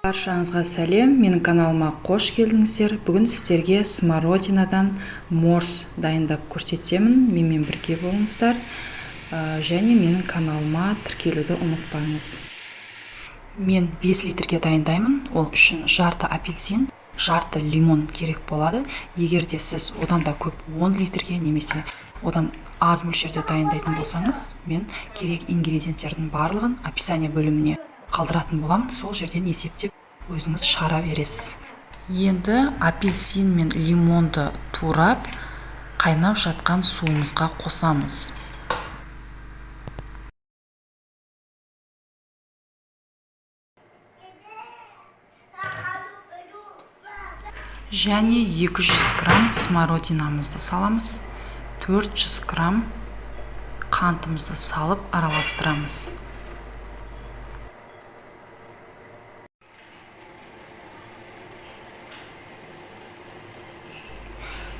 Баршаңызға сәлем, менің каналыма қош келдіңіздер. Бүгін сіздерге смородинадан морс дайындап көрсетемін. Менімен бірге болыңыздар және менің каналыма тіркелуді ұмытпаңыз. Мен 5 литрге дайындаймын. Ол үшін жарты апельсин, жарты лимон керек болады. Егер де сіз одан да көп 10 литрге немесе одан аз мөлшерде дайындайтын болсаңыз, мен керек ингредиенттердің барлығын описание бөліміне қалдыратын боламын. Сол жерден есептеп өзіңіз шығара бересіз. Енді апельсин мен лимонды турап, қайнап жатқан суымызға қосамыз. Және 200 грамм смородинамызды саламыз. 400 грамм қантымызды салып араластырамыз.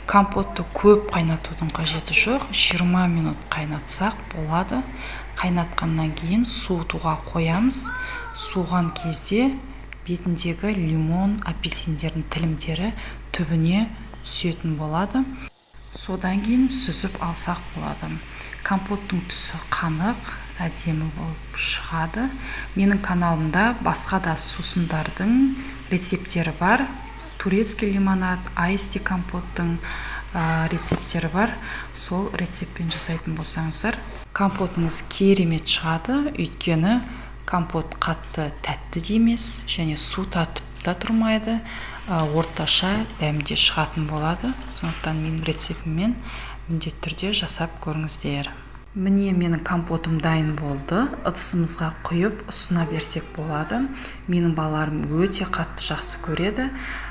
Компотты көп қайнатудың қажеті жоқ, 20 минут қайнатсақ болады. Қайнатқаннан кейін суытуға қоямыз. Суыған кезде бетіндегі лимон, апельсиндердің тілімдері түбіне түсетін болады. Содан кейін сүзіп алсақ болады. Компоттың түсі қанық, әдемі болып шығады. Менің каналымда басқа да сусындардың рецепттері бар. Турецкий лимонад, айсти компоттың рецепттері бар. Сол рецептпен жасайтын болсаңыздар, компотыңыз керемет шығады. Өйткені компот қатты тәтті де емес, және су татып та тұрмайды, орташа дәмде шығатын болады. Сондықтан менің рецептіммен міндетті түрде жасап көріңіздер. Міне менің компотым дайын болды. Ыдысымызға құйып ұсына берсек болады. Менің балаларым өте қатты жақсы көреді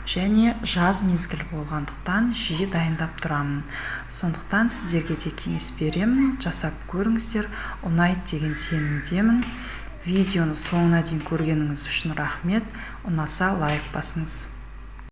және жаз мезгілі болғандықтан жиі дайындап тұрамын. Сондықтан сіздерге де кеңес беремін, жасап көріңіздер, ұнайды деген сенімдемін. Видеоны соңына дейін көргеніңіз үшін рахмет. Ұнаса лайк басыңыз.